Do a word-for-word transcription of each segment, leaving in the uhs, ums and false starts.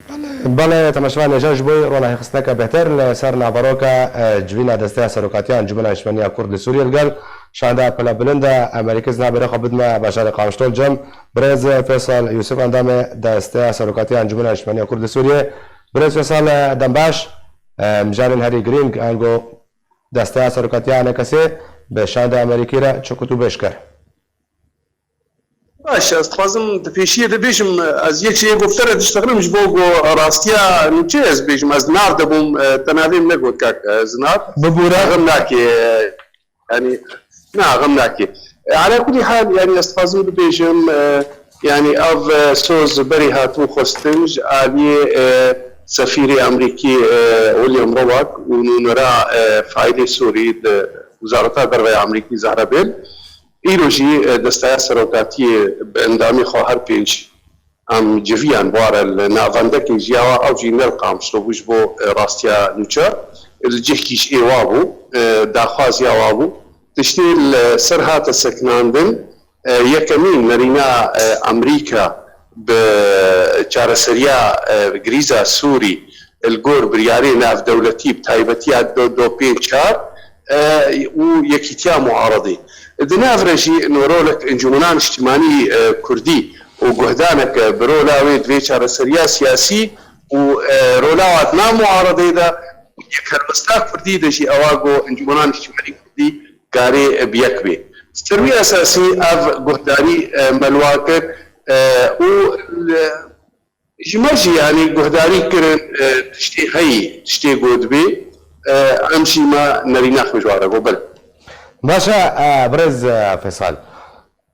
Belê, temaşevanê hêja ji bo ronahîxistineke bêhtir li ser naveroka, e, civîna Desteya Serokatiya Encûmena Niştimaniya Kurd li Sûriyê li gel şanda pila bilind e. Em êrîkê ji navê xwe bidime bajarê Qamişlo li cem birêz Fêsal Yûsif, endamê Desteya Serokatiya Encûmena Niştimaniya Kurd li Sûriyê. Birêz Fêsal, e, dem baş. E, mijarên herî girîng ango Desteya Serokatiya E N K S'ê bi şanda Amerîkî re çi gotûbêj kir? Baş, ez dixwazim di pêşiyê de bêjim, ez yek jê yê gofte re diştexinim ji bo ku rastiya nûçe ez bêjim, ez di nav de bûm, e, te navê min negot kak, e, Zinar. Bibûre. Xem nake, e, yanî, na, xem nake. E, ala kulî hal, yanî ez dixwazim bibêjim, e, yanî ev, e, soz berî hatibû xwestin ji aliyê, e, sefîrê Amerîkî, e, William Rowak û nûnera, e, faîlê Sûrî di Wezareta Derve ya Amerîkî Zahra Bêl. Îro jî, e, Desteya Serokatiyê bi endamê xwe her pênc em civiyan bi ware li navendekê jiya wa, ew jî ne li Qamişlo bû ji bo, e, rastiya nûçe. Li cihkî ji êwa bû, e, daxwaziya wa bû. Tiştê li ser hate sekinandin, e, yekemîn nerîna, e, Amerîka bi çareseriya, e, grîza Sûrî li gor biryarê navdewletî, bi taybetiya do do pênc çar, e, û yekîtiya muaredê. Di nav re jî rolek Encûmena Niştimanî, e, Kurdî û guhdanek, e, bi rola wê di vê çareseriya siyasî û, e, rola wa di nav muaredê de û yek helwesta Kurdî de jî ewa ku Encûmena Niştimanî Kurdî karê, e, bi yek bê. Ser wî esasî ev guhdarî, e, me li wan kir, e, û, e, Ji me jî, yanî guhdarî kirin, e, tiştê heyî, tiştê ku dibê, e, em jî me nerîna xwe ji wan re got, belê. Baş e, e, birêz, e, Fêsal.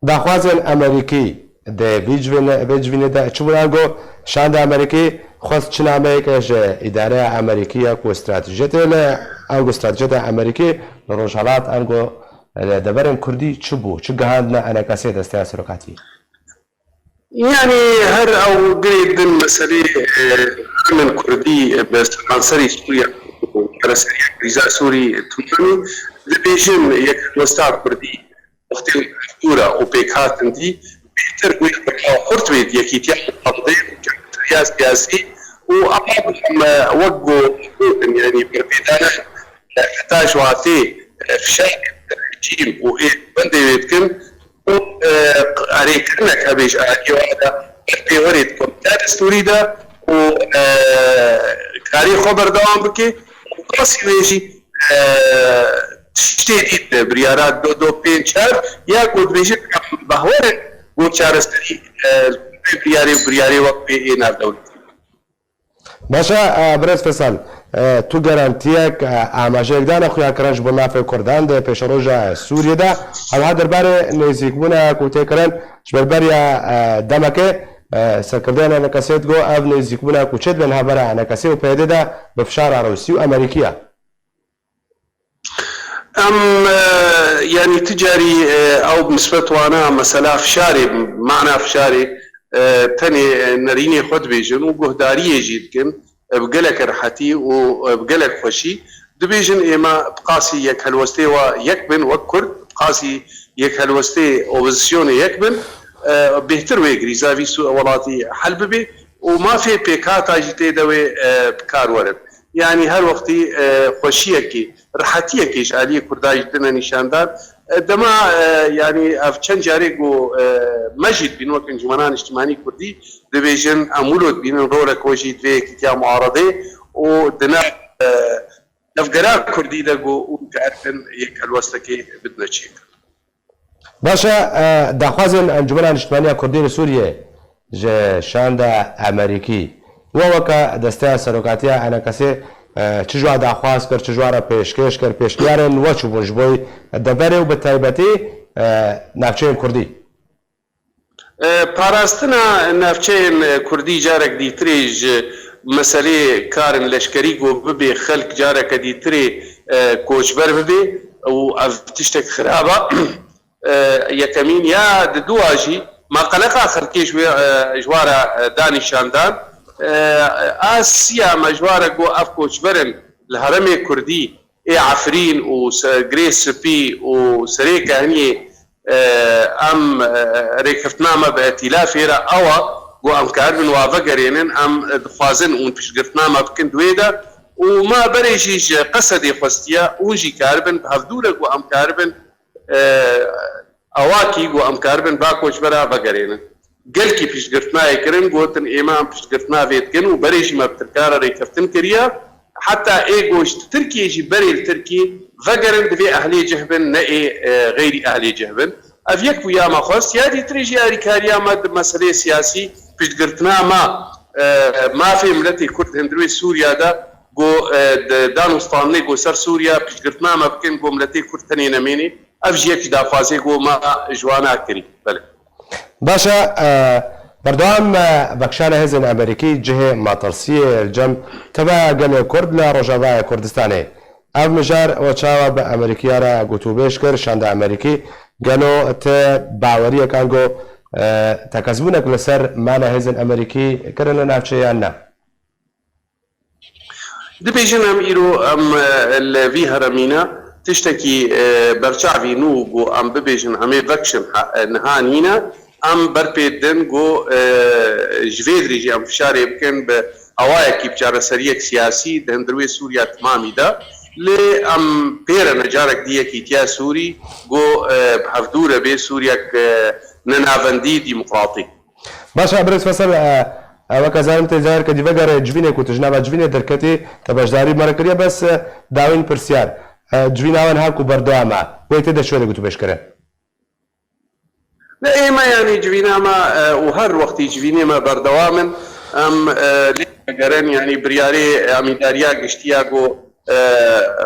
Daxwazên Amerîkî di vî civînê, vê civînê de çi bûn? Ango şanda Amerîkî xwest çi nameyeke ji îdareya Amerîkî ya ku stratejiyetê li, ango stratejiyeta Amerîkî li Rojhelat, ango li deverên Kurdî çi bû? Çi gihandine E N K S'ê Desteya Serokatiyê? Yanî her ew girê din meselê, e, hermin Kurdî, e, bi seranserî Sûriye û çareseriya krîza Sûrî, e, Tirkiyê dibêjin yek helwesta Kurdî wextê dû re û pêkhatin dî bêhtir wê xurt bê di yekîtiya muqabidê û çareseriya siyasî û ama, e, wek ku gotin, yanî berpêdana, e, heta ji watê, e, fişarê rejîm û ê wendê wê dikin, û, e, erêkirinek hebe ji aliyê wan re ber pêverê di Komîteya Destûrî de û, e, karê xwe berdewam bike û qasî wê jî, e, tiştê dît biryara do do pênc çar ya ku dibêjin em behwerin ku çareserî, e, li vê biryarê û biryarê wek wê ê navdewletî. Baş e, e, birêz Fêsal, e, tu garantiyek, e, amajeyek dane xuyakirin ji bo mafê Kurdan di pêşeroja Sûriyê de, hemha derbarê nêzîkbûna ku tê kirin ji ber beriya, e, demekê, e, serkirdeyên E N K S'ê digo ev nêzîkbûna ku çêdibên navbera E N K S'ê û P Y D'ê de bi fişara Rûsî û Amerîkî ye. Em, e, yanî ti carî, e, ew bi nisbet wana mesela fişarê, mana fişarê, e, tenê, e, nerînê xwe dibêjin û guhdariyê jî dikin, e, bi gelek rehetî û, e, bi gelek xweşî. Dibêjin ême bi qasî yek helwestê wa yek bin wek Kurd, bi qasî yek helwestê opozisyonê yek bin, e, bêhtir wê grîza vî su-, welatî hel bibê û mafê pêkhata jî tê de wê, e, bi kar werin. Yanî her wextî, e, xweşiyekê, rehetiyekê ji aliyê Kurda jî tine nîşandan. E, dema, e, yanî ev çend carê ku, e, me jî dibîn wek Encûmena Niştimanî Kurdî dibêjin, em wilo dibînin rolek we jî di vê yekîtiya muaredê û di nav, e, tevgera Kurdî de ku hûn dikaribin yek helwestekê bidine çêkirin. Baş e, e, daxwazên Encûmena Niştimaniya Kurdî li Sûriyê ji şanda Amerîkî we weke Desteya Serokatiya E N K S'ê, e, çi ji wan daxwaz kir, çi ji wan re pêşkêş kir, pêşniyarên we çi bûn ji bo deverê û bi taybetî, e, navçeyên Kurdî? E, parastina navçeyên, e, Kurdî carek dîtirê ji meselê karên leşkerî ku bibê xelk careke dîtirê, e, koçber bibê û ev tiştek xirab e. E, yekemîn ya diduwa jî me qeleqa xelkê ji wê, e, ji wan re, e, da nîşandan. E, a siya me ji wan re got ev koçber in li herêmê Kurdî ê Efrîn û se-, Girê Spî û Serê Kehniyê, e, em, e, rêkeftina me bi etîlafê re ew e Ku em karibin wa vegerênin, em dixwazin hûn piştgirtina me bikin di wê de û me berê jî ji Qesedê xwestiye, hûn jî karibin bi hevdû re ku em karibin, e, awakî ku em karibin va koçbera vegerênin. Gelkî piştgirtinayê kirin, gotin ême em piştgirtina vê dikin û berê jî me bi Tirka re rêkeftin kiriye. Heta ê ku ji Tirkiyê jî berê li Tirkî vegerin, divê ehlê cih bin, ne ê, e, xeyrî ehlê cih bin. Ev yek bû ya me xwest. Ya dîtirê jî alîkariya me di meseleyê siyasî, piştgirtina me, e, mafê miletê Kurd di hundirê Sûriya de, ku, e, di dan û standinê ku ser Sûriya piştgirtina me bikin, ku miletê Kurd tenê nemênê. Ev jî yek ji daxwazê ku me ji wana kirî. Belê. Baş e, e, berdewam e, vekişana hêzên Amerîkî cihê metirsiyê li cem tebeya gelê Kurd li Rojavayê Kurdistanê. Ev mijar we çawa bi Amerîkiya re gotûbêj kir, şanda Amerîkî? Gelo ti baweriyek ango, e, tekezbûnek li ser mana hêzên Amerîkî kirin li navçeyê yan ne? Dibêjin em îro em, e, li vî heremîne tiştekî, e, berçavî nû ku em bibêjin em ê vekişin ha-, e, niha nîne. Em berpê didin ku, e, ji vê dirê jî em fişarê bikin bi awayekî bi çareseriyek siyasî di hundirê Sûriya timamî de. Lê em pê re ne carek dî yekîtiya Sûrî ku, e, bi hevdû re bê Sûriyek, e, nenavendî demokratîk. Baş e, birêz Fesel, e, e, weke zanim tê careke dî vegere civînê ku tu ji nava civînê derketî, te beşdarî me re kiriye, bes, e, dawîn pirsyar. E, civîna we niha ku berdewam e, wê tê de çi were gotûbêj kirin? Ne ême, yanî civîna me, e, û her wextî civînê me berdewam in. Em, e, lê vegerin, yanî biryarê amîdariya giştiya ku, e,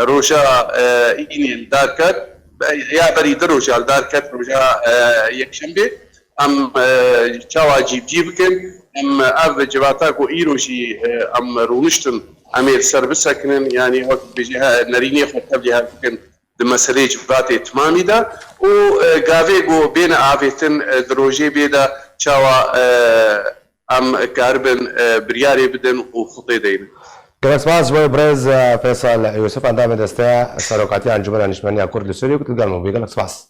roja, e, înê li dar ket, ya berî du roja li dar ket, roja, e, yekşembê. Em, e, çawa cîbicî bikin. Em, ev civata ku îro jî, e, em rûniştin, em ê li ser bisekinin, yanî wek dibêje, he, nerînê xwe tevlî hev bikin di meseleyê civatê timamî de û, e, gavê ku bêne avêtin, e, di rojê bê de çawa, e, em karibin, e, biryarê bidin û xutê deynin. Gelek spas, ji bo birêz, e, Feysal Yûsif, endamê Desteya Serokatiya Encûmena Niştmeniya Kurd li Sûriyê ku tu li gel me bûyî. Gelek spas.